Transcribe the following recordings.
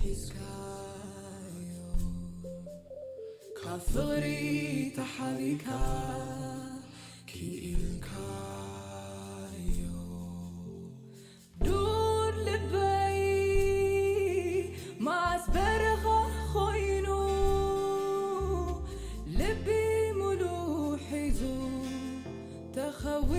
ሒዝካዮ ካብ ፍቕሪ ተሓቢካ ክኢልካዮ ዱር ልበይ መዓስ በረኻ ኮይኑ ልቢ ሙሉ ሒዙ ተኸዊሉ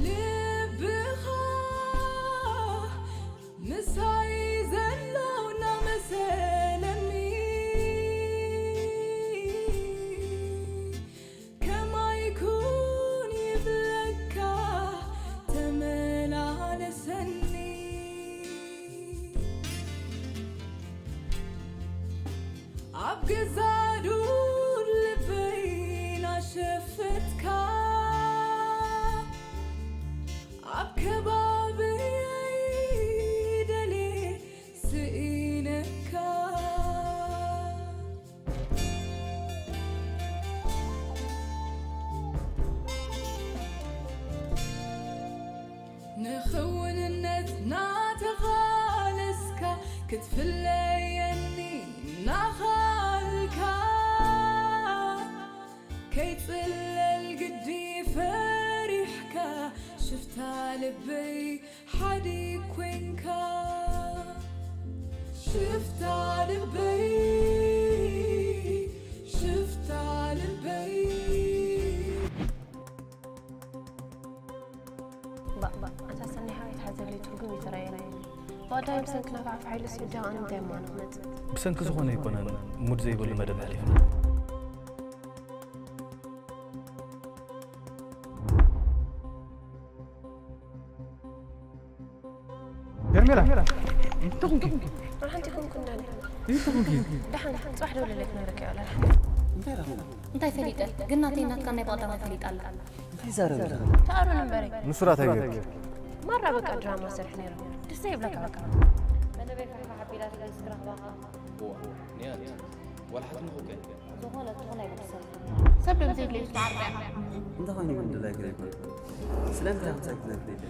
ልብኻ ምሳይ ዘሎ እናመሰለኒ ከማይ ኩን ይብለካ ተመላለሰኒ ኣብ ገዛ ዱር ልበይ ናሸፈትካ ኣብ ከባብየይ ደልየ ስኢነካ ንኽውንነት ናተቓለስካ ክትፍለየኒ ናኻልካ ከይጽለል ግዲ ፈሪሕካ ሽፍታ ልበይ ሓዲ ኮንካ ሽፍታ ልበይ ሽፍታ ልበይ ባእ፣ ኣታ ሰኒ ሓወይ፣ ተሓዘለይ ትርጉም ይትረኣየኒ። ብቐዳማይ ብሰንኪ ናፋዕፋ ሓይሉ ስዑዲ ኣነ እንታይ እሞ ኣነ ክመጽእ? ብሰንኪ ዝኾነ ኣይኮነን፣ ሙድ ዘይብሉ መደብ ኣሕሊፍና። ሄርሜላ፣ እንታይ ኮንኪ? ሓንቲ ኮንኩ እንዳኒ። እንታይ ኮንኪ? ደሓን፣ ጽባሕ ደውለለይ ክነግረካ እየ። እንታይ ፈሊጠ? ግን ናተይ ናትካ ናይ ብቐዳማይ ፈሊጣ ኣላ። እንታይ ዛረብ ኣለኻ? ተኣሩን እምበረይ። ንሱ ራእታ ይገብር። ማራ በቃ ድራማ ሰርሕ ነይሩ። ደስ ይብለካ በቃ። መደበይ ፋሕፋሕ ኣቢላ ስለ ዝክረኽባ ኸኣ። እዋ፣ ንያት፣ ዋላ ሓትኒ ኹከ? ዝኾነ ትኹን ኣይብትሰብ። ሰብ ዶ ብዘድለዩ ዝተዓርቀ ኢኻ። እንተኾይኑ እውን ድላይ ገለ ኣይኮነን። ስለምንታይ ከምዚ ኣይትነግሪ?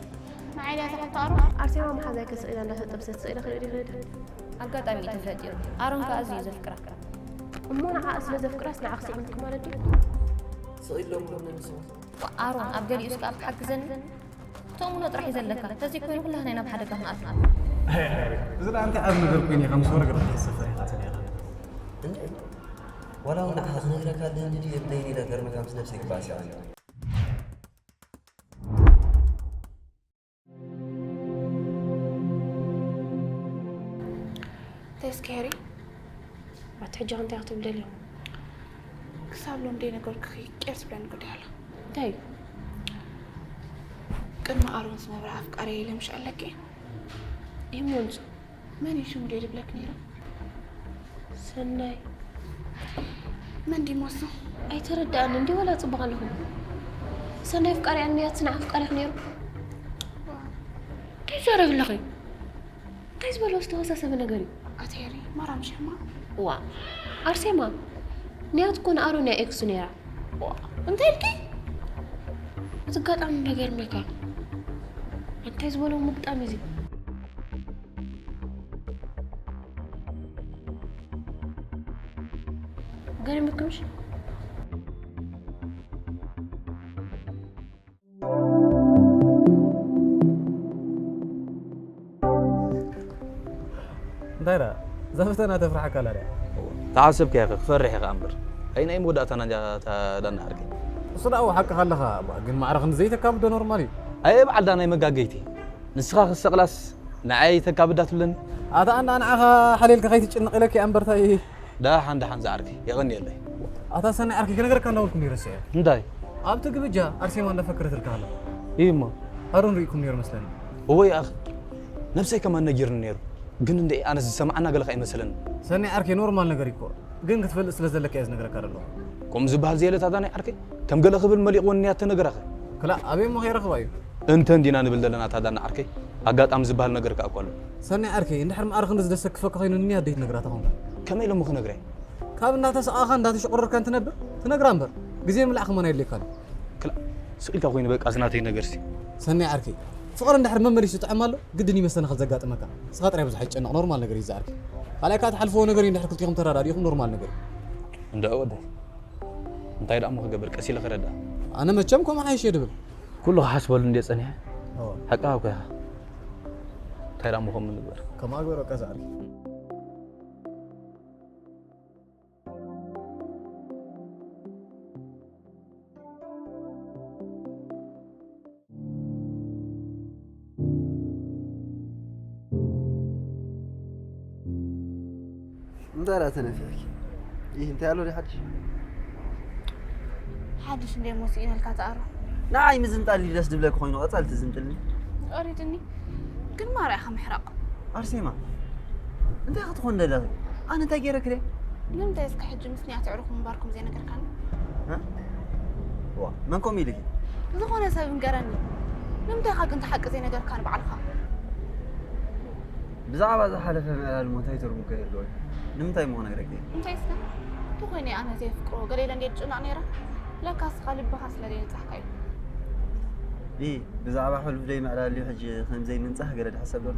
ንዓይ ድያ ተኸፍቶ ኣሮ? ኣርሴማ መሓዛይ ከስእላ እንዳተጠብሰት ስእለ ክርኢ ድኽእል። ኣጋጣሚ እዩ ተፈጢሩ። ኣሮን ከኣ ኣዝዩ እዩ ዘፍቅራ። እሞ ንዓኣ ስለ ዘፍቅራስ ንዓ ክስዕመኪ ማለት ድዩ? ስቕ ኢሎም እውን ንስዋ። ኣሮን ኣብ ገሊኡስ ከኣ ክትሓግዘኒ? ተእምኖ ጥራሕ እዩ ዘለካ። ተዘይኮይኑ ኩላህና ኢና ኣብ ሓደጋ ክንኣቱ። እዚ ደኣ እንታይ ዓቢ ነገር ኮይኑ ኢኻ ምስ ወረገ ክትሕሰብ ፈሪኻትኒ ኢኻ። እንድዒ ዋላ እውን ንዓኻ ክነግረካ ኣለኒ ድዩ የብለይን ኢለ ገርመካ ምስ ነብሰይ ክባእስ እየ። እንታይ እስኪ ሄሪ፣ ኣቲ ሕጂ እንታይ ክትብል ደልዮም? ክሳብ ሎም ደይነገርኩኺ ቅር ትብለኒ ጉዳይ ኣሎ። እንታይ እዩ? ቅድሚ ኣሮን ዝነበረ ኣፍቃሪየ ኢለ ምሽ ኣለኪ? ይህሞንሱ መን እዩ ሽሙ ደይ ድብለክ ነይሩ? ሰናይ። መን ድዩ እሞ እሱ? ኣይተረድኣኒ እንዲ ወላ ጽቡቕ ኣለኹ። ሰናይ ኣፍቃሪ ኣንያት ስናዕ ኣፍቃሪኽ ነይሩ። እንታይ ትዛረቢ ኣለኺ? እንታይ ዝበሎ ዝተወሳሰበ ነገር እዩ? ኣቲ ሄሪ፣ ማራም ሽማ። ዋ፣ ኣርሴማ። ንያት እኮ ንኣሮን እያ ኤክሱ ነይራ። ዋ፣ እንታይ ኢልኪ? እቲ ኣጋጣሚ እንዳገርመካ። እንታይ ዝበሎ ምግጣም እዩ እዚ? ገርምክምሽ? እንታይ ደኣ? እዛ ፈተና ተፍርሓካ ኣላ ድያ? ተሓሰብካዮ ኢኻ፣ ክፈርሕ ኢኻ እምበር። ኣይ ናይ መወዳእታና እንጃ እታ ዳና ዓርከይ። እሱ ደኣ ሓቅኻ ኣለኻ፣ እባ ግን ማዕረ ክንዲ ዘይተካብዶ ኖርማል እዩ። ኣየ በዓል ዳና መጋገይቲ። ንስኻ ክሰቕላስ ንዓይ ተካብዳ ትብለኒ? ኣታ ኣንዳ ንዓኻ ሓልየልካ ከይትጭነቕ ኢለኪ እምበር እንታይ? ደሓን ደሓን ዝዓርከይ፣ የቐንየለይ። ኣታ ሰናይ ዓርከይ ክነግረካ እንዳበልኩ እንድየ ረሲዐ። እንታይ? ኣብቲ ግብጃ ኣርሴማ እንዳፈከረትልካ ኣላ። እዩ እሞ? ኣሮን ርኢኩም ነይሩ መስለኒ። እወ ይኣኽ። ነብሰይ ከማን ነጊርኒ ነይሩ። ግን እንደ ኣነስ ዝሰማዓና ገለ ከኣ ይመስለኒ። ሰናይ ዓርከይ ኖርማል ነገር እዩ እኮ። ግን ክትፈልጥ ስለ ዘለካ እየ ዝነግረካ ዘለኹ። ከምኡ ዝበሃል ዘየለ እታ ዳናይ ዓርከይ? ከም ገለ ክብል መሊቕወኒ እያ እተነገራኸ? ክላእ ኣበይ እሞ ከይረኽባ እዩ? እንተ እንዲና ንብል ዘለና ታዳና ዓርከይ፣ ኣጋጣሚ ዝበሃል ነገር ከኣ እኮ ኣሎ። ሰናይ ዓርከይ፣ እንድሕር ማዕረ ክንዲ ዝደሰክፈካ ኮይኑ ንንያ ኣደይ ትነግራ ተኾንካ። ከመይ ኢለ እሞ ክነግራ? ካብ እንዳተሰቓኻ እንዳተሸቑረርካ እንትነብር ትነግራ እምበር፣ ግዜ ምብላዕ ከማን ኣየድልየካን። ክላ-፣ ስቕ ኢልካ ኮይኑ በቃ ዝናተይ ነገርሲ። ሰናይ ዓርከይ፣ ፍቕሪ እንድሕር መመሊሱ ጥዕም ኣሎ፣ ግድን እዩ መሰናኽል ዘጋጥመካ። ንስኻ ጥራይ ብዙሕ ኣይትጨነቕ፣ ኖርማል ነገር እዩ ዝዓርከይ። ካልኣይ ከኣ ትሓልፍዎ ነገር እዩ፣ እንድሕር ክልቲኹም ተረዳዲእኹም ኖርማል ነገር እዩ። እንዳ ወደይ፣ እንታይ ደኣ እሞ ክገብር፣ ቀስ ኢለ ክረዳ። ኣነ መቸም ከምኡ ሓይሽ እየ ድብል። ኩሉ ክሓስበሉ እንድየ ጸኒሐ። ኦ። ሓቅኻ እኮ ኢኻ። እንታይ ደኣ እሞ ከምኡ ንግበር? ከምኣ ግበር በቃ ዝዓርከይ። እንታይ ደኣ ተነፊሕኪ? ይህ እንታይ ኣሎ ድዩ ሓድሽ? ሓድሽ እንደ ሞስ ኢነልካ ተኣሮ። ንዓይ ምዝንጣል ደስ ድብለኪ ኮይኑ ቀጻል ትዝንጥልኒ። ኦሪድኒ። ግን ማርያ ከምሕራቕ። ኣርሴማ፣ እንታይ ክትኾን ደለኺ? ኣነ እንታይ ገይረክለ? ንምንታይ እስከ ሕጂ ምስንያት ኣዕሩኹ ምንባርኩም ዘይነገርካኒ? እ? ዋ፣ መን ከምኡ ኢልኪ? ዝኾነ ሰብ እንገረኒ። ንምንታይ ኢኻ ግን እቲ ሓቂ ዘይነገርካኒ ባዕልኻ? ብዛዕባ ዝሓለፈ ምዕላል እሞ እንታይ ትርጉም ከ ይህልዎ? ንምንታይ እሞ ክነግረኪ? እንታይ እስከ? እንተኾይነ ኣነ ዘየፍቅሮ ገለ ኢለ እንድየ ዝጭነቕ ነይረ። ለካ እስኻ ልብኻ ስለ ዘይነጻሕካ እዩ። ኢ፣ ብዛዕባ ሕሉፍ ደይ ምዕላል እዩ ሕጂ ከም ዘይምንጻህ ገለ ድሕሰብ ዘሎ?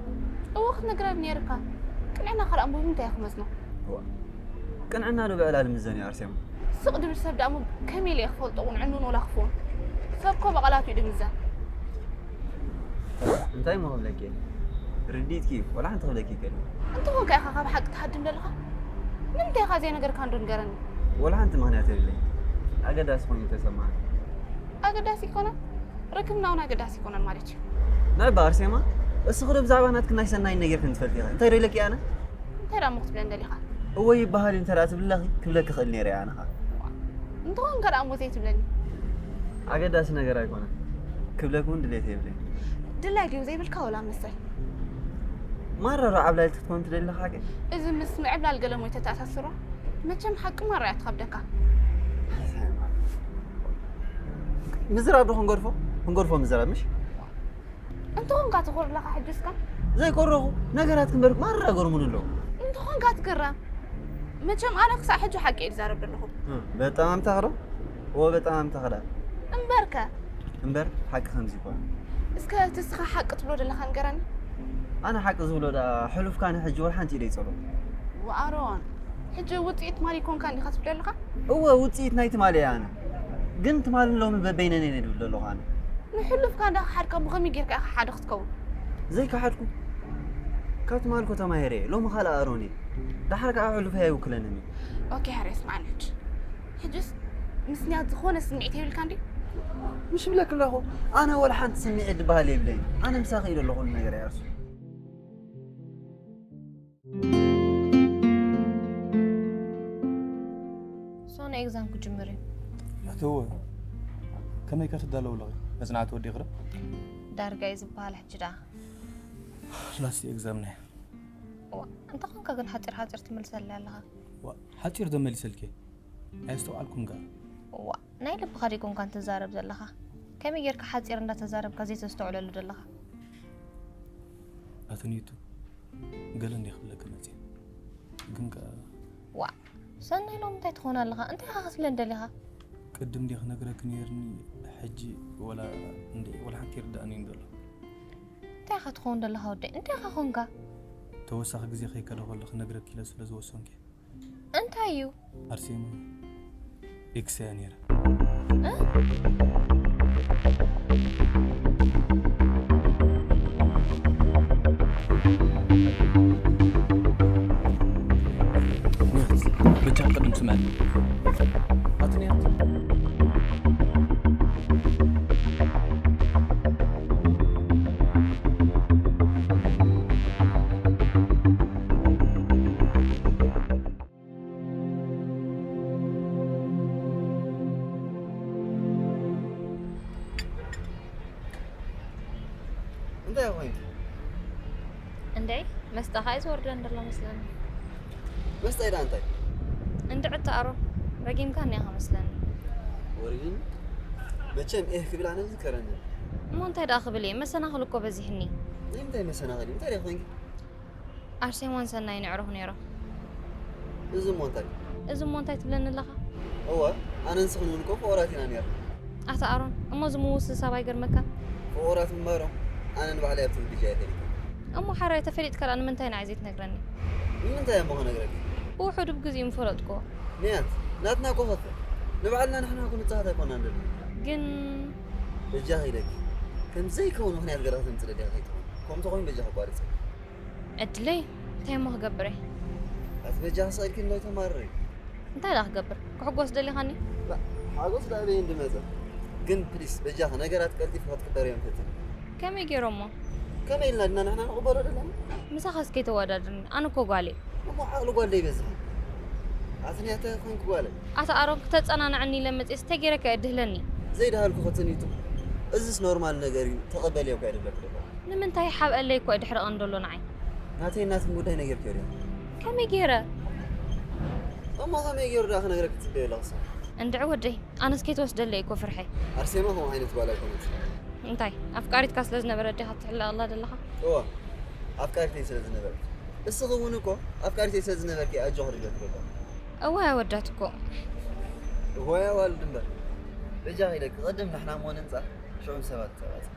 እወ ክትነግረኒ ነይርካ። ቅንዕናኻ ደኣ እሞ ብምንታይ እየ ክመዝኖ? እዋ። ቅንዕና ዶ ብዕላል ምዘን እዩ ኣርሴማ? ስቕ ድብል ሰብ ደኣ እሞ ከመይ ኢለ እየ ክፈልጦ ቅንዕንኡን ወላ ክፉኡን? ሰብ እኮ ብቓላቱ እዩ ድምዘን። እንታይ እሞ ክብለኪ እየ? ርድኢትኪ እዩ፣ ወላ ሓንቲ ክብለኪ ይከእል። እንተኾንካ ኢኻ ካብ ሓቂ ትሃድም ዘለኻ? ንምንታይ ኢኻ ዘይነገርካ እንዶ ንገረኒ? ወላ ሓንቲ ምኽንያት የብለይ። ኣገዳሲ ኮይኑ ተሰማዕኒ። ኣገዳሲ ኣይኮነን? ርክብና እውን ኣገዳሲ ኣይኮነን ማለት እዩ። ናይ ኣርሴማ፣ እስኺ ዶ ብዛዕባ ናትክን ናይ ሰናይን ነጊርክን ትፈልጢ ኢኺ? እንታይ ዶ ኢለኪ ኣነ? እንታይ ደኣ እሞ ክትብለኒ ደሊኻ? እወ ይበሃል እዩ እንተ ደኣ ትብሊ ኣለኺ፣ ክብለኪ ክእል ነይረ እየ ኣነ ኸኣ። እንተኾንካ ደኣ እሞ ዘይትብለኒ? ኣገዳሲ ነገር ኣይኮነን። ክብለኪ እውን ድሌት የብለይን። ድላይ ድዩ ዘይብልካ ወላ መሰል? ማራ ዶ ዓብላልቲ ክትኮን ትደሊ ኣለኻ ግን? እዚ ምስ ምዕብላል ገለ ሞይ ተተኣሳስሮ? መቸም ሓቂ ማራ እያ ትኸብደካ። ምዝራብ ዶ ክንገድፎ? ክንገድፎ ምዝራብ ምሽ? እንተኾንካ ትኾር ኣለኻ ሕጂ እስካ? ዘይኮረኹ ነገራት ክንበርክ ማራ ገርሙን ኣለዉ። እንተኾንካ ትግረም። መቸም ኣነ ክሳዕ ሕጂ ሓቂ እየ ዝዛረብ ዘለኹ። እ፣ በጣም ኣምታኽ ዶ? እወ፣ በጣም ኣምታኽ ደኣ። እምበርከ? እምበር ሓቂ ከምዚ ይኮነ። እስከ እቲ እስኻ ሓቂ ትብሎ ዘለኻ ንገረኒ። ኣነ ሓቂ ዝብሎ ደኣ ሕሉፍካ ንሕጂ ወላ ሓንቲ ኢደ ይጸሎ። ወኣሮን፣ ሕጂ ውጽኢት ትማሊ ኮንካ እንዲኻ ትብል ዘለኻ? እወ፣ ውጽኢት ናይ ትማሊ እየ ኣነ። ግን ትማልን ሎምን በበይነን እየ ድብል ዘለኹ ኣነ። ንሕሉፍካ እንዳኸሓድካ ብኸመይ ጌርካ ኢኻ ሓደ ክትከውን? ዘይከሓድኩ። ካብ ትማሊ እኮ ተማሂረ እየ። ሎሚ ካልእ ኣሮን እየ። ደሓር ከኣ ሕሉፈይ ኣይውክለንን እዩ። ኦኬ፣ ሃርየ ስማዕኒ ሕጂ። ሕጅስ ምስንያት ዝኾነ ስምዒት የብልካን ድዩ? ምሽ ይብለኪ ኣለኹ፣ ኣነ ወላ ሓንቲ ስምዒት ዝበሃል የብለይን። ኣነ ምሳኺ ኢለ ኣለኹ ኩሉ ነገር እየ ኣርሱ። ሶነ ኤግዛም ክጅምር እዩ። እትው፣ ከመይ ከ ትዳለው ኣለኺ? መጽናዕቲ ወዲእኺ ዶ? ዳርጋ እዩ ዝበሃል ሕጂ ደኣ። ላስት ኤግዛም ናይ። ዋ፣ እንተ ኾንካ ግን ሓጺር ሓጺር ትምልሰለይ ኣለኻ። ዋ፣ ሓጺር ዶ መሊሰልኪ? ኣየስተውዓልኩን ከ? ዋ፣ ናይ ልብኻ ዲኮንካ ትዛረብ ዘለኻ? ከመይ ጌርካ ሓጺር እንዳተዛረብካ ዘይተስተውዕለሉ ዘለኻ? ኣትንይቱ፣ ገለ እንደ ክብለኪ መጽየ። ግን ከ ዋ፣ ሰናይ ሎም እንታይ ትኾን ኣለኻ? እንታይ ኢኻ ክትብለን ደሊኻ? ቅድም እንደ ክነግረኪ ነይርኒ፣ ሕጂ ወላ እንደ ወላ ሓንቲ ይርዳእኒ እዩ ዘሎ። እንታይ ኢኻ ትኸውን ዘለኻ ወደይ? እንታይ ኢኻ ኾንካ? ተወሳኺ ግዜ ከይከደ ከሎ ክነግረኪ ኢለ ስለ ዝወሰንኩ እየ። እንታይ እዩ? ኣርሴማ፣ ኤክስ እያ ነይራ። እ? ንያት፣ በጃ ቅድም ስምዐኒ። ኣቲ ንያት። እንታይ ኮይኑ? እንደይ፣ መስጣ ኸኣ ዝወርደን ዘሎ መስለኒ። መስጣ ኢዳ እንታይ? እንድዒ ተኣሮ፣ ረጊምካኒ ኢኻ መስለኒ። ወሪድኒ? መቸም ኤህ ክብል ኣነ ዝከረኒ። እሞ እንታይ ደኣ ክብል እየ? መሰናኽል እኮ በዚሕኒ። ናይ ምንታይ መሰናኽል እዩ? እንታይ ደኣ ኮይንኪ? ኣርሴማን ሰናይን የዕሩኽ ነይሮም። እዚ እሞ እንታይ? እዚ እሞ እንታይ ትብለኒ ኣለኻ? እወ፣ ኣነን ስኽን እውን እኮ ፍቑራት ኢና ነይርና። ኣታ ኣሮን፣ እሞ እዚ ምውስሳብ ኣይገርመካን? ፍቑራት ምንባሮም ኣነ ንባዕለይ ኣብቲ ውድጃ እየ ፈሊጠ። እሞ ሓራይ ተፈሊጥካ ደኣ ንምንታይ ንዓይ ዘይትነግረኒ? ንምንታይ እሞ ክነግረኪ? ብውሑዱ ብግዚኡ ምፈለጥኩዎ። ንያት፣ ናትና እኮ ኸፍእ። ንባዕልና ንሕና እኮ ንጻወት ኣይኮናን ዘለና። ግን በጃኺ ኢለኪ፣ ከም ዘይከውን ምኽንያት ገለ ከተምጽእ ደሊኻ ከይትኾኒ። ከምኡ ተኾይኑ በጃኺ ኣቋርጺ። ዕድለይ፣ እንታይ እሞ ክገብር እየ? ኣቲ በጃኺ ስቕ ኢልኪ እንዶ ኣይተማርሪ። እንታይ ደኣ ክገብር? ክሕጎስ ደሊኻኒ? ላ፣ ሓጎስ ደኣ ኣበይ እንዲ መጸ? ግን ፕሊስ፣ በጃኺ ነገራት ቀልጢፉ ክትቅበርዮም ፈትኒ። ከመይ ገይሮሞ? ከመይ ኢልና ድና ንሕና ንቕበሎ ደለና? ምሳኻስ ከይተወዳድርኒ፣ ኣነ እኮ ጓል እየ። እሞ ዓቕሊ ጓል ዶ ይበዝሕ? ኣቲ ንያተ ኮንኪ ጓል። ኣታ ኣሮን፣ ክተጸናንዐኒ ኢለ መጽኤስ፣ እንታይ ገይረ ከ እድህለኒ? ዘይደሃልኩ ክትንይቱ። እዝስ ኖርማል ነገር እዩ፣ ተቐበልዮ እኮ እየ ዝብለኪ ዘለኹ። ንምንታይ ሓብአለይ እኮ እዩ ድሕሪ ቀንዲ ዘሎ ንዓይ። ናተይ ናትን ጉዳይ ነጊርክዮ ድያ? ከመይ ገይረ? እሞ ከመይ ገይሩ ደኣ ክነግረኪ ትጽበዮ ኣለኺ? እንድዒ ወደይ፣ ኣነስ ከይትወስደለይ እኮ ፍርሐይ። ኣርሴማ ከምኡ ዓይነት ጓል ኣይኮነትን። እንታይ፣ ኣፍቃሪትካ ስለ ዝነበረት ዲኻ ትሕለቐላ ዘለኻ? እወ፣ ኣፍቃሪተይ ስለ ዝነበረት። እስኺ እውን እኮ ኣፍቃሪተይ ስለ ዝነበርኪ ኣጆኺ ድብለኪ ዘለኹ። እዋይ ኣወዳት እኮ። እዋይ ኣዋልድ እምበር። በጃኺ ኢለኪ፣ ቅድም ንሕና እሞ ንንጻህ፣ ሽዑ ሰባት ተባጽሑ።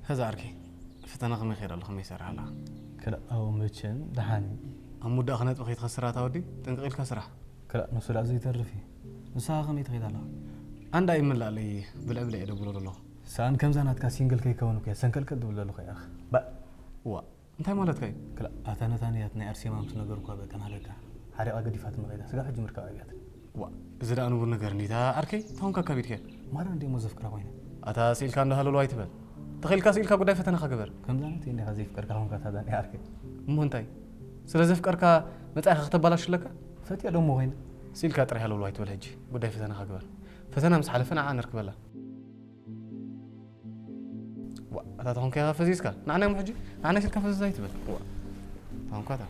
ኸዛ ዓርከይ፣ ፈተና ከመይ ይኸይድ ኣሎ? ከመይ ይሰርሕ ኣለኻ? ክላእ፣ ኣዎ፣ መቸም ደሓን እዩ። ኣብ ምውዳእኻ ነጥቢ ከይትኸስር ኣታ ወዲ፣ ጥንቅቕ ኢልካ ስራሕ። ክላእ፣ ንሱ ደኣ ዘይተርፍ እዩ። ንስኻ ከመይ ትኸይድ ኣለኻ? ኣንዳ ይመላእለይ ብልዕብልዕ እየ ደብሎ ዘለኹ። ሰኣን ከምዛ ናትካ ሲንግል ከይከውን እኮ እየ ሰንከልከል ዝብል ዘለኹ እየ። ባእ። እዋ፣ እንታይ ማለትካ እዩ? ክላ-፣ ኣታ ነታ ንያት ናይ ኣርሴማ ምስ ነገርኳ በቃ ናለካ ሓሪቓ ገዲፋትኒ ከይዳ። ስጋብ ሕጂ ምርካብ ኣብያትኒ። ዋ፣ እዚ ደኣ ንቡር ነገር እንዲታ ዓርከይ፣ እንታይ ኮንካ ኣካቢድካዮ? ማራ እንዴ እሞ ዘፍቅራ ኮይነ። ኣታ ስኢልካ እንዳ ሃለሉ ኣይትበል። ተኸኢልካ ስኢልካ ጉዳይ ፈተናኻ ግበር። ከምዛ ናተይ እንዲኻ ዘፍቀርካ ኮንካ ታዛ ናይ ዓርከይ። እሞ እንታይ? ስለ ዘፍቀርካ መጻኢኻ ከተባላሹ ኣለካ? ፈትያ ዶ እሞ ኮይነ? ስኢልካ ጥራይ ሃለሉ ኣይትበል ሕጂ። ጉዳይ ፈተናኻ ግበር። ፈተና ምስ ሓለፈ ንዓ ንርክበላ። ዋ፣ ኣታ ተኾንካ ኢኻ ፈዚዝካ። ንዓና እሞ ሕጂ፣ ንዓና ኢልካ ፈዘዝ ኣይትበል። ዋ፣ ተኾንካ እታ።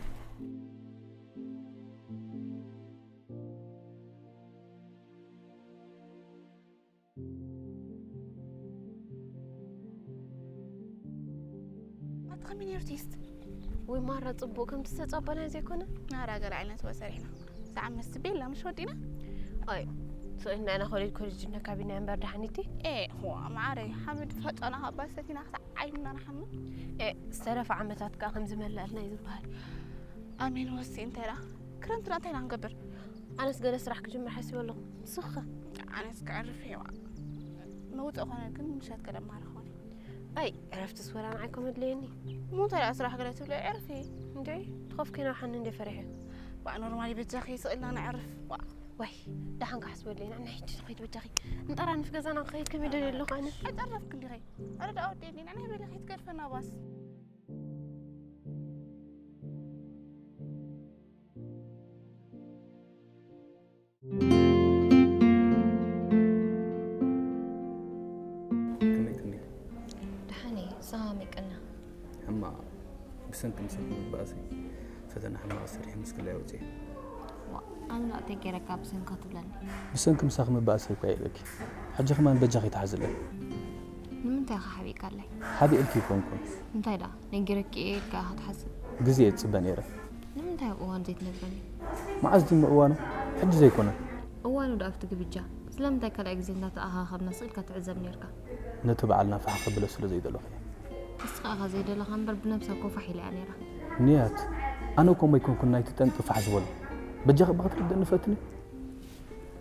ኣቲ ከመይ ነይሩ ቴስት? ወይ ማራ ጽቡቕ ከምቲ ዝተጸበናዮ ዘይኮነ? ማራ ገለ ዓይነት ወ ሰሪሕና። ሰዓት ምስ ቤላ ምሽ ወዲና? ኣይ፣ ስእልና ኢና ኮሌጅ ኮሌጅ ነካቢና እምበር ደሓኒቲ? ኤ፣ ዋ፣ ማዓረይ፣ ሓመድ ፈጨና ካብ ባሰቲና ክሳዕ ዓይንና ንሓምም። ኤ፣ ዝተረፈ ዓመታት ከኣ ከምዚ መላእልና እዩ ዝበሃል። ኣሜን ወሲ እንታይ ደኣ? ክረምትና እንታይ ኢና ክንገብር? ኣነስ ገለ ስራሕ ክጅምር ሓሲበ ኣለኹ። ንስኺ ኸ? ኣነስ ከዕርፍ እየ። መውፅእ ኮነ ግን ምሸት ገለ ማረ ኾነ። ኣይ፣ ዕረፍትስ ወላ ንዓይ ኮም ኣድለየኒ። እሞ እንታይ ደኣ ስራሕ ገለ ትብሊ ዕርፊ? እንድዒ፣ ትኸፍኪ ናብ ሓኒ እንደ ፈሪሐ። ባእ ኖርማሊ በጃኺ ስቕ ኢልና ነዕርፍ። ዋ። ዋይ፣ ደሓን ክሓስበለይ፣ ንዓና ሕጂ ንኸይድ በጃኺ። ንጠራንፍ ገዛና ንኸይድ ከመይ ደልየ ኣለኹ ኣነ። ኣይጠረፍክን ዲኺ? ኣረ ደኣ ወደየለይ፣ ንዓና ይበሊ ከይትገድፈና ባስ። ከመይ ትንቢት? ደሓን እየ፣ ንስኻ ከመይ ቀና? ሕማቕ፣ ብሰንኪ ምሳኺ ምባእሰይ ፈተና ሕማቕ ሰሪሐ ምስ ክላይ ኣውፅኤ። ዋ፣ ኣነ ደኣ እንታይ ገይረካ ብሰንካ ትብለኒ? ብሰንኪ ምሳኺ ምባእሰይ እኳ ኢለኪ። ሕጂ ከማን በጃኺ ተሓዝለይ። ንምንታይ ኢኻ ሓቢእካለይ? ሓቢእልኪ ኣይኮንኩን። እንታይ ደኣ? ነጊረኪ እየ ኢልካ ኢኻ ትሓስብ? ግዜ እየ ዝጽበ ነይረ። ንምንታይ ኣብ እዋኑ ዘይትነግረኒ? መዓዝ ድዩ እሞ እዋኑ? ሕጂ ዘይኮነ። እዋኑ ደኣ ኣብቲ ግብጃ። ስለምንታይ ካልኣይ ግዜ እንዳተኣኻኸብና ስቕ ኢልካ ትዕዘብ ነይርካ? ነቲ በዓልና ፋሕ ከብሎ ስለ ዘይደለኹ እየ። ንስኻ ኢኻ ዘይደለኻ እምበር ብነብሳ እኮ ፋሕ ኢላ እያ ነይራ። ንያት፣ ኣነ እኮ እሞ ኣይኮንኩን ናይቲ ጠንቂ ፋሕ ዝበሎ። በጃኺ እባ ክትርድእኒ ፈትኒ።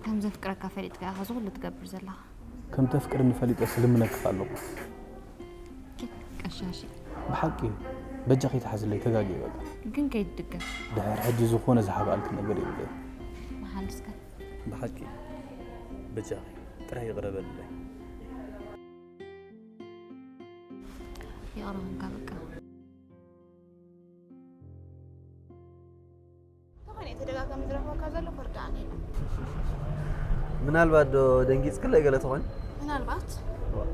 ከም ዘፍቅረካ ፈሊጥካ ኢኻ እዚ ኩሉ ትገብር ዘለኻ። ከም ተፍቅርኒ ፈሊጠስ ልምነኪ ከ ኣለኹ። ኪድ ቀሻሺ። ብሓቂ በጃኺ ተሓዝለይ፣ ተጋግየ በቃ። ግን ከይትድገም። ድሕሪ ሕጂ ዝኾነ ዝሓብኣልኪ ነገር የብለይን። መሓል እስከ። ብሓቂ በጃኺ ጥራይ ይቕረ በልለይ። ይቕረ በልካ በቃ። እንተኾነ ተደጋጋሚ ዝረኽበካ ዘሎ ክርድኣኒ የለን። ምናልባት ዶ ደንጊጽክለይ ገለ ትኾን? ምናልባት። ዋ።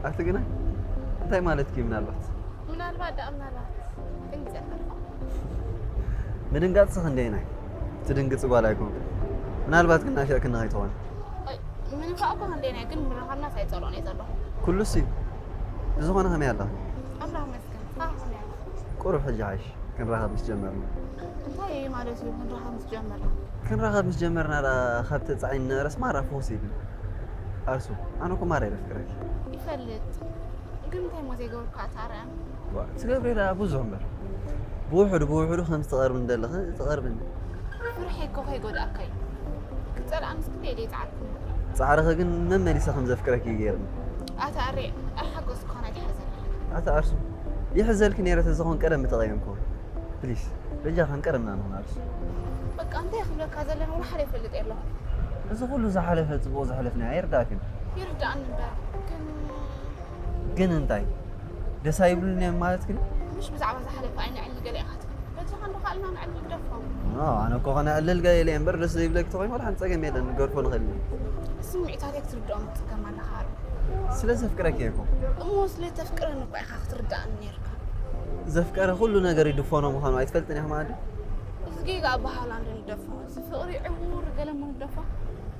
ኣቲ ግና እንታይ ማለትኪ ምናልባት? ምናልባት ደኣ ምናልባት። ደንጊጸካ ኣለኹ። ምድንጋጽ ስኽ እንደየናይ ትድንግጽ ጓል ኣይኮንኩ። ምናልባት ግን ናፊቕክኒ ከይትኾን። ምንፋዕ እኮ ክንደይናይ ግን ምርኻብናስ ኣይጸልኦን እየ ዘለኹ። ኩሉሲ ብዝኾነ ከመይ ኣለኺ? ኣምላኽ መስገን። ቁሩብ ሕጂ ሓይሽ ክንራኸብ ምስ ጀመርና። እንታይ ማለት እዩ ክንራኸብ ምስ ጀመርና? ክንራኸብ ምስ ጀመርና ደኣ ካብ ተጻዒኒ ነበረስ ማራ ፍኹስ ኢሉ። ኣርሱ ኣነ እኮ ማራ የፍቅረኪ። ይፈልጥ ግን እንታይ ሞ ዘይገበርኩ ኣታርያን? ትገብሪ ደኣ ብዙሕ እምበር ብውሕዱ ብውሕዱ ከም ዝተቐርብኒ ዘለኺ ትቐርብኒ። ፍርሒ እኮ ከይጎድኣካ እዩ። ክጸልኣንስ ክንደይ ደይ ጻዕርኩ። ጻዕርኺ ግን መመሊሰ ከም ዘፍቅረኪ እዩ ገይርኒ። ኣታሪ ኣሓጎስ እኮ ናይ ትሓዘኒ። ኣታ ኣርሱ ይሕዘልኪ ነይረ ተዝኾን ቀደም ምተቐየምኩ። ፕሊስ በጃ ከም ቀደምና ንኹን ኣርሱ። በቃ እንታይ ክብለካ ዘለኒ ወላ ሓደ ይፈልጥ የለኹ። እዚ ኩሉ ዝሓለፈ ጽቡቕ ዘሕለፍና ኣይርዳእክን። ይርዳእኒ እምበር ግን ግን እንታይ ደስ ኣይብሉን እዮም ማለት ግን ምሽ ብዛዕባ ዝሓለፈ ኣይንዕሊ ገለ ኢኻ ትብል። በጃኻ እንዶ ካልእና ንዕሊ ግደፎም። ኣነ እኮ ከነዕልል ገለ ኢለ እምበር ደስ ዘይብለኪ ተኾይኑ ወላ ሓንቲ ጸገም የለን ንገድፎ ንኽእል ኢና። ስምዒታተይ ክትርድኦም ትጸገም ኣለኻ። ስለ ዘፍቅረኪ እኮ እሞ ስለ ተፍቅረኒ እኮ ኢኻ ክትርዳእኒ ነይርካ። ዘፍቀረ ኩሉ ነገር ይድፈኖ ምዃኑ ኣይትፈልጥን ኢኻ ማለት እዚ ጌጋ ኣባሃላ እንዶ ንደፎ እዚ ፍቕሪ ዕውር ገለ እሞ ንደፎ።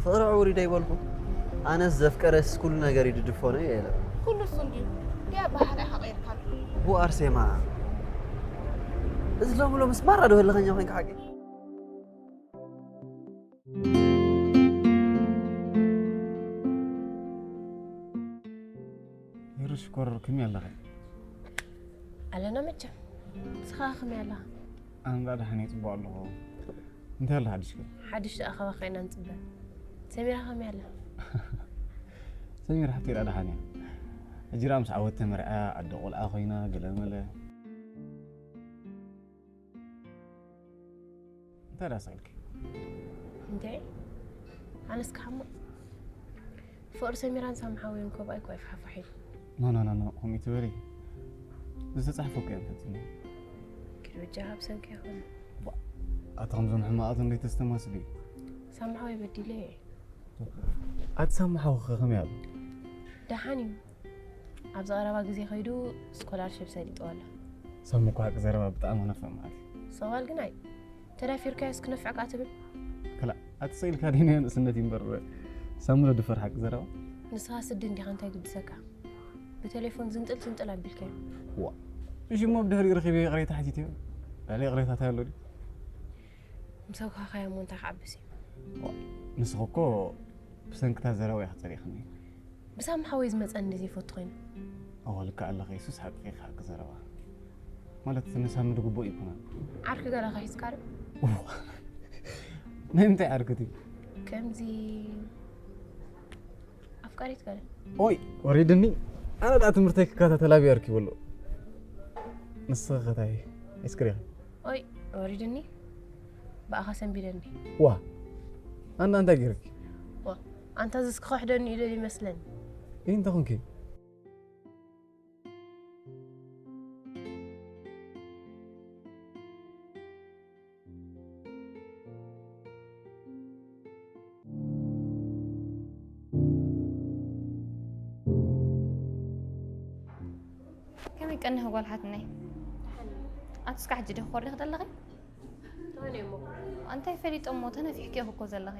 ፍቕሪ ዕውር ዶ ይበልኩ ኣነስ ዘፍቀረስ ኩሉ ነገር ይድድፈኖ እየ ኢለ ኩሉ እሱ እንድዩ ዲያ ኣባሃላ ኢኻ ቀይርካሉ። ቡ ኣርሴማ እዚ ሎሚ ሎምስ ማራ ዶ ህልኸኛ ኮይንካ ሓቂ ሄሩ ሽኮር ከመይ ኣለኺ? ኣለና መቸም። ንስኻ ከመይ ኣለኻ? ኣነ ደኣ ደሓን እየ፣ ጽቡቕ ኣለኹ። እንታይ ኣሎ ሓድሽ ግን? ሓድሽ ደኣ ካባኻ ኢና ንጽበ። ሰሚራ ከመይ ኣላ? ሰሚራ ሓፍተይ ደኣ ደሓን እያ። ሕጂ ደኣ ምስ ዓወት ተመርዕያ ኣደ ቆልዓ ኮይና ገለ መለ። እንታይ ደኣ ስቕ ኢልኪ? እንዴ ኣነስ ክሓሞ ፍቕሪ ሰሚራን ሳምሓዊን ኮብኣይ እኮ ኣይፋሕፋሕ ኢሉ። ኖ ኖ ኖ ኖ ከምኡ ትበሊ። ዝተጻሕፈ እኮ እዮም ፈጺሞም። ኪድ በጃኻ ብሰንኪ ይኹን። ኣቲ ከምዞም ሕማቓት እንዴት ተስተማስሊ? ሳምሓዊ በዲለ እየ። ኣቲ ሳምሓዊ ከ ከመይ ኣሎ? ደሓን እዩ። ኣብዚ ቀረባ ግዜ ከይዱ ስኮላርሽፕ ሰሊጥዎ ኣሎ። ሳሚ እኮ ሓቂ ዘረባ ብጣዕሚ ክነፍዕ ማለት እዩ። ሰዋል ግን ኣይ ተዳፊርካዮስ ክነፍዕ ከኣ ትብል። ክላእ ኣቲ ስቕ ኢልካ ደይናዮ ንእስነት እዩ እምበር ሳሚ ዶ ድፈር ሓቂ ዘረባ? ንስኻ ስዲ እንዲኻ እንታይ ግድሰካ? ብቴሌፎን ዝንጥል ዝንጥል ኣቢልካዮ። ዋ እሺ እሞ ብድሕሪኡ ረኺበ ይቕሬታ ሓቲተዮ። ልዕሊ ይቕሬታ እንታይ ኣሎ ድዩ? ምስ ኣውካኻዮ እሞ እንታይ ክዓብስ እዩ? ዋ ንስኺ እኮ ብሰንክታ ዘረባ ኢኺ ጸሊእኽኒ። ብሳሚ ሓወይ ዝመጸኒ ዘይፈቱ ኮይኑ። ኣዋ ልክዕ ኣለኺ የሱስ ሓቅኺ ሓቂ ዘረባ። ማለት ንሳሚ ድግቦ ይኩና። ዓርኪ ገለ ከሒዝካ ዶ? ናይ ምንታይ ዓርክቲ? ከምዚ ኣፍቃሪት ገለ። ኦይ ወሪድኒ። ኣነ ደኣ ትምህርተይ ክከታተል ኣብየ ኣርኪበሉ። ንስኺ ከ ታይ ሒዝክሪ ኢኺ? ኦይ ወሪድኒ። ብኣኻ ሰንቢደኒ። ዋ ኣና እንታይ ገይርኪ? ዋ ኣንታ ዝስ ክኸሕደኒ ኢለ ይመስለኒ። እንታይ ኮንኪ? ከመይ ቀኒኺ ጓል ሓትነይ? ኣቲ እስካዕ ሕጂ ዲኺ ኮሪኺ ዘለኺ? እንታይ ፈሊጦ እሞ ተነፊሕኪ ኢኺ እኮ ዘለኺ።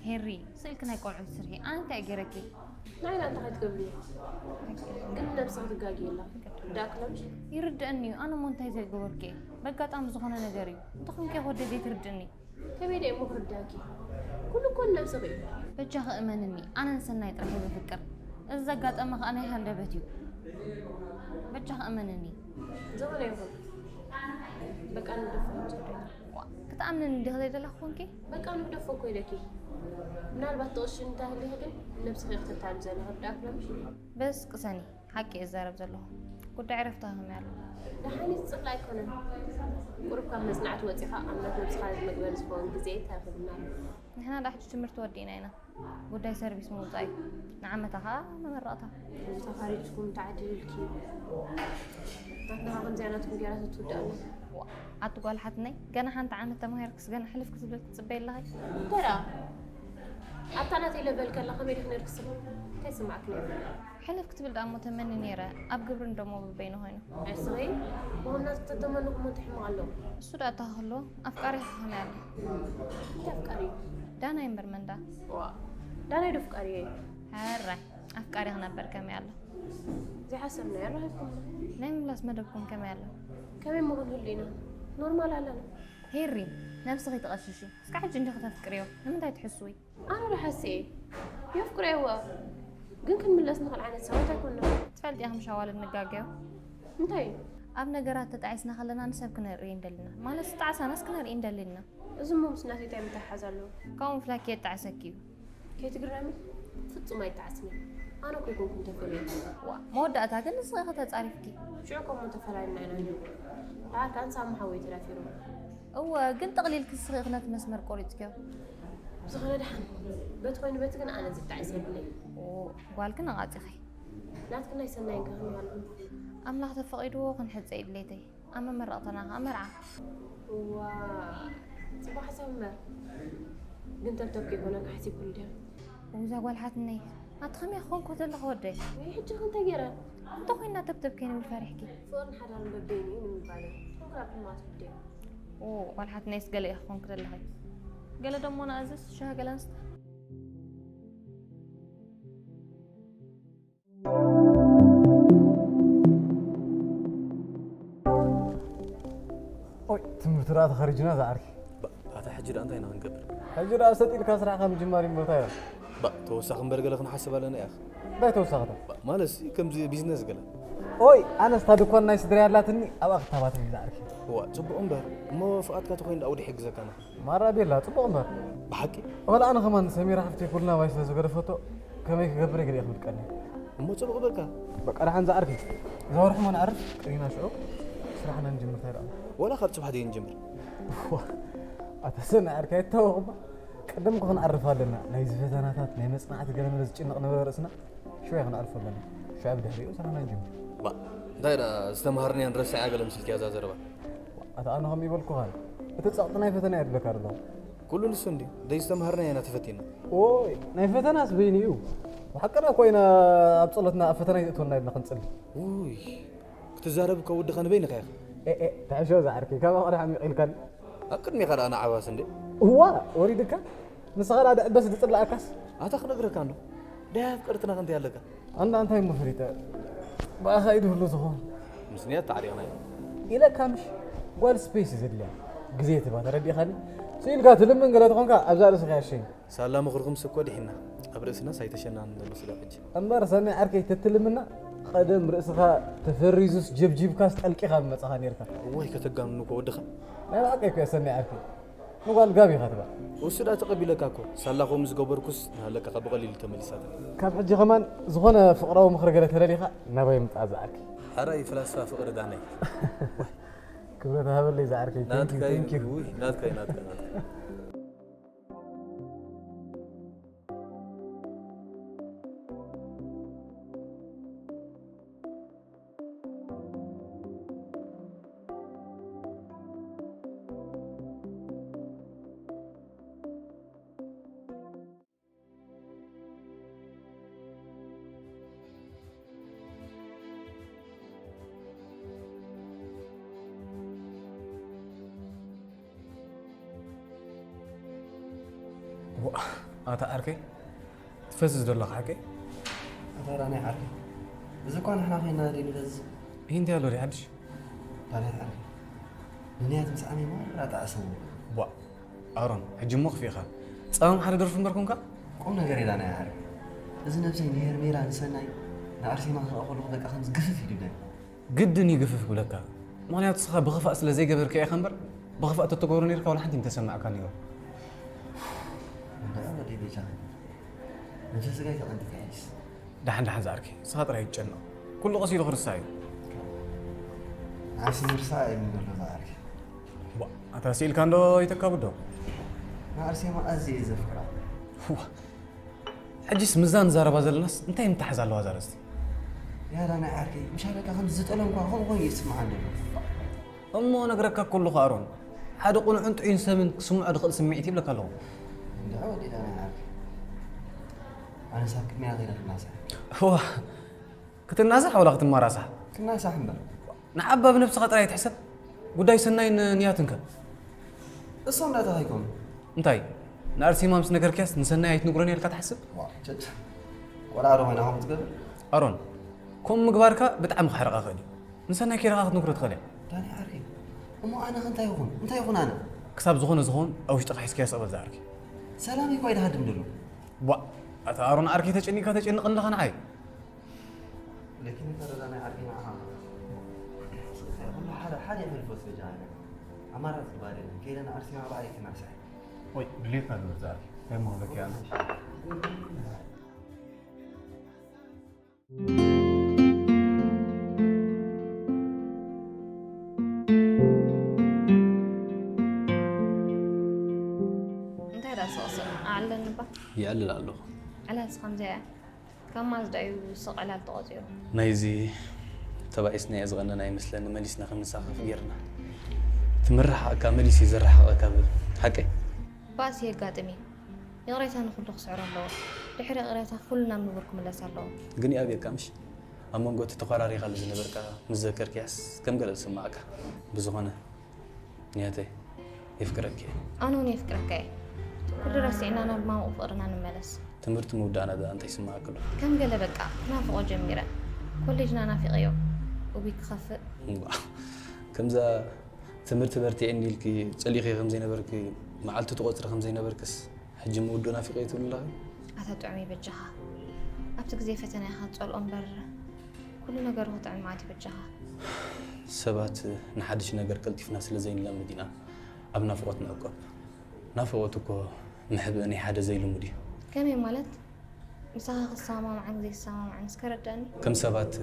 ሄሪ ስእልኪ ናይ ቆልዑ ስርሒ ኣነ እንታይ ገይረኪ? ንዓይ እንታይ ክትገብሪ ግን ነብስኺ ትጋጊ ኣለኺ። ዳክለምሽ ይርድእኒ እዩ ኣነ እሞ እንታይ ዘይገበርኩ እየ በጋጣሚ ዝኾነ ነገር እዩ እንተኾንኪ ወደ ዘይትርድእኒ ከመይ ደሞ ክርዳኪ ኩሉ እኮ ነብስኺ እዩ። በጃኺ እመንኒ ኣነ ንሰናይ ጥራሕ እየ ዘፍቅር እዚ ዘጋጠመ ኸኣ ናይ ሃንደበት እዩ በጃኺ እመንኒ ዝኾነ ይኹን በቃ ንደፋ እንጂ ክትኣምንኒ ዲኺ ዘይደለኺ ኮንኪ በቃ ንግደፎ እኮ ኢለኪ ምናልባት ትቕሽኒ እንተሃሊኺ ግን ነብስኺ ክትታሚ ዘለኺ ርዳእኪ ዶ ምሽ በስ ቅሰኒ ሓቂ እዛረብ ዘለኹ ጉዳይ ዕረፍቲ ከመይ ኣሎ ደሓን እዩ ዝፅላ ኣይኮነን ቁሩብ ካብ መፅናዕቲ ወፂኻ ኣምላኽ ነብስኻ መግበሪ ዝኸውን ግዜ ተረኺብና ኣሎ ንሕና ዳ ሕጂ ትምህርቲ ወዲእና ኢና ጉዳይ ሰርቪስ ምውፃእ እዩ ንዓመታ ከዓ መመረቕታ ተኻሪጅኩም ተዓዲልልኪ ናትና ከምዚኣ ናትኩም ጌራ ትትውዳእና ኣቲ ጓል ሓትነይ ገና ሓንቲ ዓመት ተማሂርክስ ገና ሕልፍ ክትብል ትፅበይ ኣለኺ ተራ ኣብታ ናተይ ለበል ከላ ከመይ ዲክ ነርክስብ እንታይ ስማዕክ ነይሩ ሕልፍ ክትብል ደኣ እሞ ተመኒ ነይረ፣ ኣብ ግብሪ እንደሞ በበይኑ ኮይኑ። ኣይ ስረይ፣ ብኹናት ክተተመንኹም እንታይ ሕማቕ ኣለዎ? እሱ ደኣ እታ ክህልዎ፣ ኣፍቃሪኻ ከመይ ኣሎ? እንታይ ኣፍቃሪ? ዳናይ እምበር መን ደኣ? ዋ፣ ዳናይ ዶ ኣፍቃሪ እዩ? ሕራይ፣ ኣፍቃሪ ክነበር ከመይ ኣሎ? ዘይሓሰብናዮ ኣራኺብኩም። ናይ ምምላስ መደብኩም ከመይ ኣሎ? ከመይ እሞ ክንህሉ ኢና? ኖርማል ኣለና። ሄሪ፣ ነብስኺ ትቐሽሺ። እስካብ ሕጂ እንዲኺ ተፍቅርዮ፣ ንምንታይ ትሕስዊ? ኣነ ዶ ሓስየ? የፍቅሮ እየ፣ ግን ክንምለስ ንኽእል ዓይነት ሰባት ኣይኮንና። ትፈልጢ ኢኺ ምሽ ኣዋልድ ንጋገዮ። እንታይ እዩ? ኣብ ነገራት ተጣዒስና ከለና ንሰብ ክነርኢ እንደልና፣ ማለት ዝጠዓሳናስ ክነርኢ እንደልና። እዚ እሞ ምስ ናተይ እንታይ ምትሕሓዝ ኣለዎ? ከምኡ ምፍላኪ የጣዕሰኪ እዩ። ከይትግረሚ፣ ፍጹም ኣይጣዕስን እየ። ኣነ እኮ ኣይኮንኩን ተፈልየ። ዋ፣ መወዳእታ ግን ንስኺ ኢኺ ተጻሪፍኪ። ሽዑ እኮ እሞ ተፈላሊና ኢና ነይሩ። ደሓር ከኣ ንሳ እሞ ሓወይ ተዳፊሩ። እወ፣ ግን ጠቕሊልኪ ንስኺ ኢኺ ነቲ መስመር ቆሪጽክዮ። ብዝኾነ ደሓን፣ በቲ ኮይኑ በቲ ግን ኣነ ዝጣዕስ የብለይ። ኦ፣ ጓልኪ ነቓጺኺ። ናትኪ ናይ ሰናይን ከ ከመይ ኣሎ? ኣምላኽ ተፈቒድዎ ክንሕጸ እዩ ድሌተይ። ኣብ መመረቕታና ኸኣ መርዓ። እዋ፣ ጽቡቕ ሓሳብ እምበር። ግን ተብተብ ከይኮነካ ሓሲብኩሉ ድያ? እዛ ጓል ሓትነይ፣ ኣቲ ኸመይ ክኾንኩ ዘለኹ ወደይ? ወይ ሕጂ ከ እንታይ ገይረ? እንተ ኾይና ተብተብ ከይንብል ፈሪሕኪ። ፍቕርን ሓዳርን በበይኑ እዩ ንምባል እዩ። ፍቕሪ ኣብ ድማ ትውደዮ። ኦ፣ ጓል ሓትነይስ ገለ ኢኺ ክኾንኪ ዘለኺ። ገለ ደሞ ንኣዝዝ፣ ሻሂ ገለ ንስተ። ኦይ፣ ትምህርቲ ደኣ ተኸሪጅና ዝዓርኪ። ባ-፣ ኣታ ሕጂ ደኣ እንታይ ኢና ክንገብር? ሕጂ ደኣ ሰጥ ኢልካ ስራሕካ ምጅማር እዩ እምበር እንታይ ኢኻ? ባ፣ ተወሳኺ እምበር ገለ ክንሓስብ ኣለና ኢኻ። እንታይ ተወሳኺ? ባ፣ ማለትሲ ከምዚ ቢዝነስ ገለ። ኦይ፣ ኣነስ እታ ድኳን ናይ ስድራይ ኣላትኒ፣ ኣብኣ ክተባትር እዩ ዝዓርኪ። እዋ፣ ጽቡቕ እምበር፣ እሞ ፍቓድካ ተኾይኑ ደኣ ወዲ ይሕግዘካ ኣነ። ማራ ቤላ፣ ጽቡቕ እምበር። ብሓቂ? ወላ ኣነ ከማን ሰሚራ ሓፍተይ ኩልና ባይ ስለ ዝገደፈቶ፣ ከመይ ክገብር እየ ገለ ክብል ቀኒ። እሞ ጽቡቕ በልካ። በቃ፣ ደሓን ዝዓርከይ። እዛ ወርሒ እሞ ንዓርፍ፣ ቀኒና ሽዑ ስራሕና ንጅምር፣ እንታይ ደኣ? ወላ ካብ ጽባሕ ደይ ንጅምር። እዋ፣ ኣታ ሰናይ ዓርከይ፣ ኣይታወቕ እባ። ቅድም እኮ ክንዓርፍ ኣለና። ናይዚ ፈተናታት፣ ናይ መጽናዕቲ ገለ መለ ዝጭነቕ ነበረ ርእስና። ሽዑ ክንዓርፍ ኣለና። ሽዑ ብድሕሪኡ ስራሕና ንጅምር። ባ፣ እንታይ ደኣ ዝተምሃርናዮ ንረስዕ እያ ገለ መሲልኪ እያ እዛ ዘረባ። ኣታ ኣነ ከም ይበልኩኻ፣ እቲ ጸቕጢ ናይ ፈተና እየ ዝብለካ ዘለኹ። ኩሉ ንሱ እንድዩ፣ ደይ ዝተምሃርናዮ ኢና ተፈቲና። ኦይ፣ ናይ ፈተናስ በይኑ እዩ። ብሓቅና እኮ ኢና ኣብ ጸሎትና ኣብ ፈተና ይእትወና ኢልና ክንጽሊ። ውይ፣ ክትዛረብ እኮ ወድኻ ንበይንኻ ኢኻ። ኤ፣ ኤ፣ ትሕሾ ዝዓርከይ፣ ካባኻ ዶ ሓሚቑ ኢልካኒ? ኣብ ቅድሜኻ ደኣ ንዓባስ እንዴ? እዋ፣ ወሪድካ? ንስኻ ደኣ ድዕበስ ድጽላኣካስ? ኣታ ክነግረካ እንዶ፣ ደይ ኣፍቀርትና ክንታይ ኣለካ? ኣንዳ እንታይ እሞ ፈሊጠ? ብኣኻ እዩ ድህሉ ዝኾን። ምስ ንያት ተዓሪቕና ኢና። ኢለካ ምሽ? ጓል ስፔስ እዩ ዘድልያ። ግዜ ትባ፣ ተረዲእኻኒ? ስኢልካ ትልምን ገለ ተኾንካ ኣብዛ ርእስኻ ያሸኝ። ሳላ ምኽርኹምስ እኮ ድሒና። ኣብ ርእስናስ ኣይተሸናን ዘሎ ስጋብ ሕጂ። እምበር ሰናይ ዓርከይ ተትልምና፣ ቀደም ርእስኻ ተፈሪዙስ ጀብጂብካስ ጠልቂኻ ምመጻኻ ኔርካ። እዋይ ከተጋንኑ እኮ ወድኻ። ናይ ብሓቂ እኮ እየ ሰናይ ዓርከይ። ንጓል ጋብ ኢኻ ትባ። እሱ ደኣ ተቐቢለካ እኮ። ሳላ ከምኡ ዝገበርኩስ ንሃለቃኻ ብቐሊሉ ተመሊሳትኒ። ካብ ሕጂ ከማን ዝኾነ ፍቕራዊ ምኽሪ ገለ ተደሊኻ ናባይ ምጻእ ዝዓርከይ። ሕራይ ፍላስፋ ፍቕሪ ዳነይ። ክብረት ሃበለይ ዝዓርከይ። Thank you, ናትካ እዩ፣ thank you። ውይ፣ ናትካ እዩ፣ ናትካ፣ ናትካ። ዋ፣ ኣታ ዓርከይ፣ ትፈዝዝ ዶ ኣለኻ ሓቀይ? ኣታ ዳናይ ዓርከይ፣ እዚ እኳ ንሕና ኮይና ድዩ ንፈዝዝ? እንታይ ኣሎ ድዩ ሓድሽ? ዳናይ ዓርከይ፣ ንንያት ምስ ዓመይ ማራ ጣዕሰዎ። ዋ፣ ኣሮን፣ ሕጂ እሞ ክፊእኻ። ጻምም ሓደ ደርፊ እምበር ኮንካ? ቁም ነገር ኢላ ናይ ዓርቢ። እዚ ነብሰይ ንሄርሜላ ንሰናይ ንኣርሴማ ክረኣ ከለኹ በቃ ከምዚ ግፍፍ እዩ ዝብለኒ። ግድን እዩ ግፍፍ ክብለካ። ምኽንያቱ ንስኻ ብኽፋእ ስለ ዘይገበርካዮ ኢኻ እምበር፣ ብኽፋእ ተትገብሮ ነይርካ ዋላ ሓንቲ ምተሰማዕካ ነይሩ። እንዳ ወደይ በጃኻ። ነብሰ ስጋይ ተቐንጢጠ ሕጅስ። ደሓን ደሓን ዝዓርከይ፣ ንስኻ ጥራይ ኣይትጨነቕ። ኩሉ ቀስ ኢሉ ክርሳዕ እዩ። ንዓይሲ ምርሳዕ እዩ ዘሎ ዝዓርከይ። ዋ፣ ኣታ ስኢልካ እንዶ ይተካቡ ዶ? ንኣርሴማ ኣዝየ እየ ዘፍቅራ። ዋ፣ ሕጂስ ምዛ ንዛረባ ዘለናስ እንታይ ምትሓዝ ኣለዋ እዛ ርእስቲ? ያዳ ናይ ዓርከይ፣ ምሻ በቃ ከምዚ ዝጠለምኳ ከምኡ ኮይኑ እዩ ዝስምዓኒ ዘሎ። እሞ ነግረካ እኮ ኣለኹ ኣሮን፣ ሓደ ቁኑዕን ጥዑይን ሰብን ክስምዖ ዝኽእል ስምዒት ይብለካ ኣለኹ። እንድዒ ወዲ ዳና ዓርከይ። ኣነስ ኣብ ቅድሚያ ከይደ ክናሳሕ። እዋ፣ ክትናሳሕ ዋላ ክትመራሳሕ? ክናሳሕ እምበር። ንዓባ ብነብስኻ ጥራይ ትሕሰብ። ጉዳይ ሰናይን ንያትንከ? እሶም ዳታ ኣይኮኑ። እንታይ? ንኣርሴማ ምስ ነገርክያስ ንሰናይ ኣይትንግሮን ኢልካ ትሓስብ? ዋ፣ ቸች። ቆልዓ ዶ ኮይና ከምኡ ትገብር? ኣሮን፣ ከምኡ ምግባርካ ብጣዕሚ ክሕርቓ ክእል እዩ። ንሰናይ ከይረኻ ክትንግሮ ትኽእል እያ። ዳኒ ዓርከይ፣ እሞ ኣነ ከ እንታይ ይኹን? እንታይ ይኹን ኣነ? ክሳብ ዝኾነ ዝኾን ኣብ ውሽጥኻ ሒዝካዮ ስቕ በል ዝዓርከይ። ሰላም እኮ ኣይድሃድም ደሎ። ቧ፣ ኣታ ኣሮን ዓርከይ ተጨኒቕካ ተጨንቕ ኣለኻ ንዓይ። ለኪን ተረዳ ናይ ዓርከይ ንዓኻ። ኩሉ ሓደ ሓደ ይሕልፎ ስለ ጃሃለ። ኣማራፂ ባደ ከይደ ንኣርሴማ ባዕለይ ክናሳሕ። ወይ ድሌትና ዶ ዝዓርከይ? እንታይ መሆለኪ ኣነ? እንታይ ደኣ ስቕስቕ ኣዕልለኒ እባ። ይዕልል ኣለኹ። ዕላልስ ከምዚኣ እያ። ካብ ማዝዳ እዩ ስቕ ዕላል ተቖጺሩ። ናይዚ ተባኢስና እየ ዝቐነና ይመስለኒ፣ መሊስና ከም ንሳኸፍ ጌርና። ትምርሓቕካ መሊሱ እዩ ዘረሓቐካ ብል። ሓቀይ? ባእሲ የጋጥም እዩ። ይቕሬታ ንኹሉ ክስዕሮ ኣለዎ። ድሕሪ ይቕሬታ ኩሉ ናብ ንቡር ክምለስ ኣለዎ። ግን ይኣብየካ ምሽ? ኣብ መንጎ እቲ ተኾራሪኻሉ ዝነበርካ ምስ ዘከርክያስ ከም ገለ ዝስምዓካ። ብዝኾነ ንያተይ የፍቅረኪ እየ። ኣነ እውን የፍቅረካ እየ። ኩሉ ረሲዕና ናብ ማሙቕ ፍቕርና ንመለስ። ትምህርቲ ምውዳእና ደኣ እንታይ ይስምዓኪ ኣሎ? ከም ገለ በቃ ክናፍቖ ጀሚረ። ኮሌጅና ናፊቐዮ። እጉይ ክኸፍእ። እምባ፣ ከምዛ ትምህርቲ በርቲዕኒ ኢልኪ ጸሊኺ ከም ዘይነበርኪ፣ መዓልቲ ትቖጽሪ ከም ዘይነበርክስ ሕጂ ምውድኡ ናፊቐዮ ትብሊ ኣለኺ? ኣታ ጥዑመይ በጃኻ። ኣብቲ ግዜ ፈተና ኢኻ ትጸልኦ እምበር ኩሉ ነገሩ ክጥዕም መዓት እዩ በጃኻ። ሰባት ንሓድሽ ነገር ቀልጢፍና ስለ ዘይንለምድ ኢና ኣብ ናፍቖት ንዕቆብ። ናፍቖት እኮ መሕብኢ ናይ ሓደ ዘይልሙድ እዩ። ከመይ ማለት? ምሳኻ ክሰማማዕን ዘይሰማማዕን እስከ ረዳእኒ። ከም ሰባት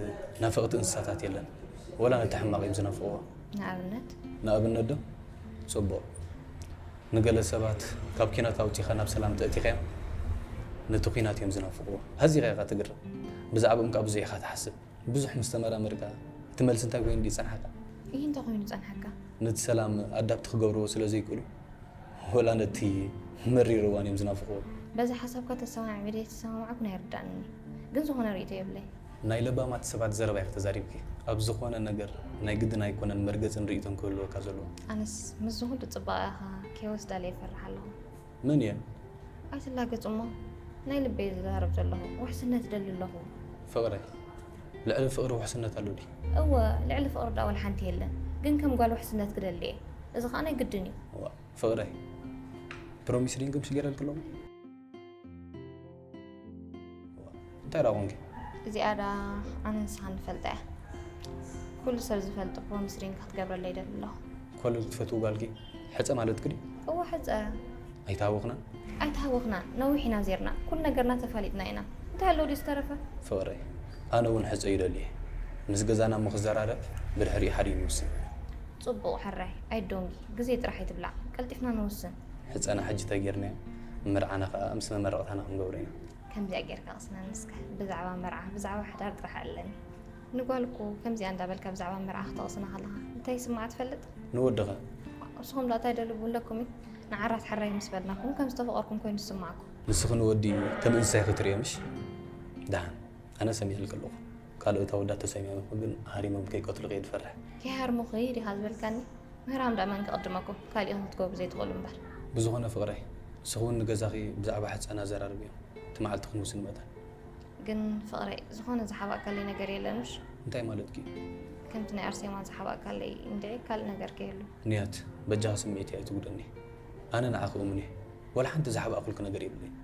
ናፈቕቲ እንስሳታት የለን። ወላ ነቲ ሕማቕ እዮም ዝናፍቕዎ። ንኣብነት? ንኣብነት ዶ? ጽቡቕ። ንገለ ሰባት ካብ ኲናት ኣውጺኻ ናብ ሰላም ተእቲኻዮም ነቲ ኲናት እዮም ዝናፍቕዎ። ሃዚኻ ኢኻ ትግረም። ብዛዕባኦም ከኣ ብዙሕ ኢኻ ትሓስብ። ብዙሕ ምስ ተመራመርካ እቲ መልሲ እንታይ ኮይኑ ድዩ ዝጸንሓካ? ይህ እንታይ ኮይኑ ዝጸንሓካ? ነቲ ሰላም ኣዳፕት ክገብርዎ ስለ ዘይክእሉ ወላ ነቲ መሪር እዋን እዮም ዝናፍቕዎ። በዚ ሓሳብካ ተሰማሚዐ ደይተሰማማዕኩን ኣይርድኣንን እዩ፣ ግን ዝኾነ ርእይቶ የብለይ። ናይ ለባማት ሰባት ዘረባ ኢኺ ተዛሪብኪ። ኣብ ዝኾነ ነገር ናይ ግድን ኣይኮነን መርገጽን ርእይቶን ክህልወካ ዘለዎ። ኣነስ ምስዚ ኩሉ ጽባቐኻ ከይወስዳለይ እፈርሕ ኣለኹ። መን እየን? ኣይትላገጽ እሞ፣ ናይ ልበይ እየ ዝዛረብ ዘለኹ። ውሕስነት እደሊ ኣለኹ። ፍቕረይ፣ ልዕሊ ፍቕሪ ውሕስነት ኣሎ ድዩ? እወ፣ ልዕሊ ፍቕሪ ደኣ ወላ ሓንቲ የለን። ግን ከም ጓል ውሕስነት ክደሊ እየ። እዚ ኸኣ ናይ ግድን እዩ። እዋ፣ ፍቕረይ፣ ፕሮሚስ ሪንግ ምሽ ገይረልኪ ኣለኹ? እንታይ ደኣ ኾንኪ? እዚኣ ደኣ ኣነን ንስኻን ንፈልጣ እያ። ኩሉ ሰብ ዝፈልጦ ፕሮሚስ ሪንግ ክትገብረለይ ይደሊ ኣለኹ። ኮለል ትፈትዊ ጓልኪ ሕጸ ማለትኪ ድዩ? እወ ሕጸ። ኣይተሃወኽናን? ኣይተሃወኽናን። ነዊሕ ኢና ዜርና። ኩሉ ነገርና ተፋሊጥና ኢና። እንታይ ኣሎ ድዩ ዝተረፈ? ፍቕረይ፣ ኣነ እውን ሕጸ ይደሊ እየ። ምስ ገዛና እሞ ክዘራረብ፣ ብድሕሪኡ ሓዲኡ ንውስን። ጽቡቕ ሕራይ፣ ኣይትደንጉ። ግዜ ጥራሕ ኣይትብላዕ። ቀልጢፍና ንውስን። ሕጸና ሕጂ ተጌርናዮ፣ መርዓና ከኣ ምስ መመረቕታና ክንገብሮ ኢና። ከምዚኣ ጌርካ ቅስነኒ እስከ። ብዛዕባ መርዓ፣ ብዛዕባ ሓዳር ጥራሕ ኣለኒ። ንጓል እኮ ከምዚኣ እንዳበልካ ብዛዕባ መርዓ ክተቕስና ከለኻ እንታይ ይስምዓ ትፈልጥ? ንወድኻ። ንስኹም ደኣ እንታይ ደልቡ ኣለኩም እዩ? ንዓራት ሕራይ ምስ በልናኩም ከም ዝተፈቐርኩም ኮይኑ ዝስምዓኩም። ንስኺ ንወዲ ከም እንስሳ ኢኺ ትርእዮ ምሽ? ደሓን፣ ኣነ ሰሚዐልኪ ኣለኹ። ካልኦት ኣወዳት ተሰሚዖም ግን ሃሪሞም ከይቀትሉኺ እየ ዝፈርሕ። ከይሃርሙኺ ዲኻ ዝበልካኒ? ምህራም ደኣ መን ክቕድመኩም? ካሊእኹም ክትገብሩ ዘይትኽእሉ እምበር። ብዝኾነ ፍቕረይ፣ ንስኺ እውን ንገዛኺ ብዛዕባ ሕጸና ኣዘራርብዮ። እቲ መዓልቲ ክንውስን መጠን። ግን ፍቕረይ፣ ዝኾነ ዝሓባእካለይ ነገር የለን ምሽ? እንታይ ማለትኪ? ከምቲ ናይ ኣርሴማ ዝሓባእካለይ እንድዒ ካልእ ነገር ከየሉ። ንያት፣ በጃኺ ስምዒተይ ኣይትጉድእኒ። ኣነ ንዓኺ እሙን እየ። ዋላ ሓንቲ ዝሓባእኩልኪ ነገር የብለይን።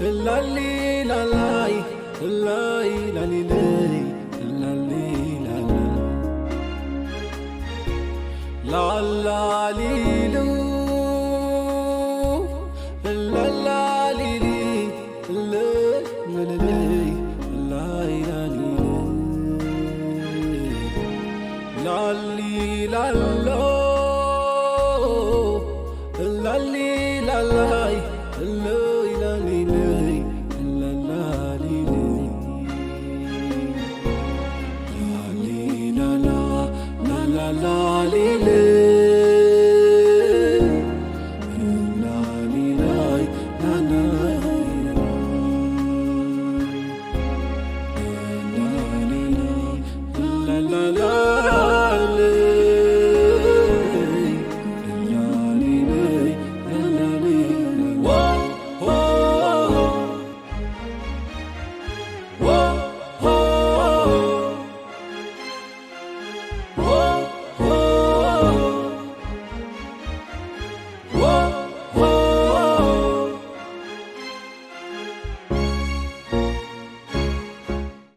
ላሊ ላላይ ላሊ ላሊ ለይ ላሊ ላላ ላላ